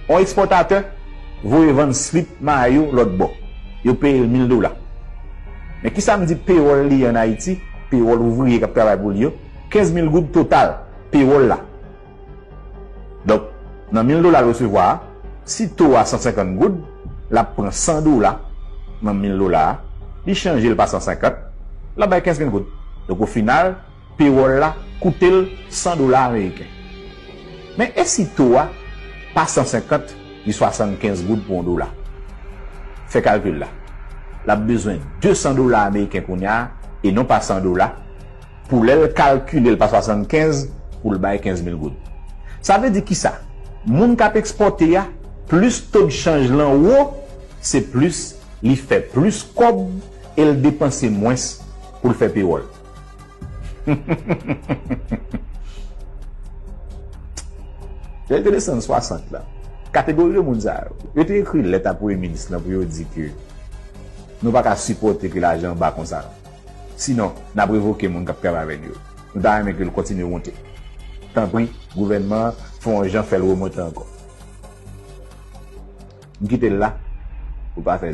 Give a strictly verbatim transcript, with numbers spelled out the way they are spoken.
On ekspòtatè voye vann slip, mayo lòt bò. Yo peye l mil dola. Men kisa m di pewòl li an Ayiti, pewòl ouvriye k ap travay pou li yo, kenz mil goud total, pewòl la. Donk, nan mil dola l resevwa a, si to a san senkant goud, l ap pran san dola nan mil dola a, li chanje l pa san senkant, l ap bay kenz mil goud. Donk, o final, pewòl la koute l san dola ameriken. Men e si to a pa san senkant, li swasannkenz goud pou yon dola? Fè kalkil la. L ap bezwen de san dola ameriken kounye a, e non pa san dola, pou lè l kalkile l pa swasannkenz, pou l bay kenz mil goud. Sa vle di kisa? Moun k ap ekspòte a, plis to de chanj lan wo, se plis li fè plis kòb e l depanse mwens pou l fè pewòl. Lè l te desann swasant la, kategori de moun sa yo, yo te ekri lèt a premye minis lan pou yo di ke nou pa ka sipòte ke lajan ba konsa. Sinon, n ap revoke moun k ap travay avè n yo. Nou ta renmen ke l kontinye monte. Tanpri, gouvènman an, fè yon jan fè l remonte ankò. M kite l la pou pa fè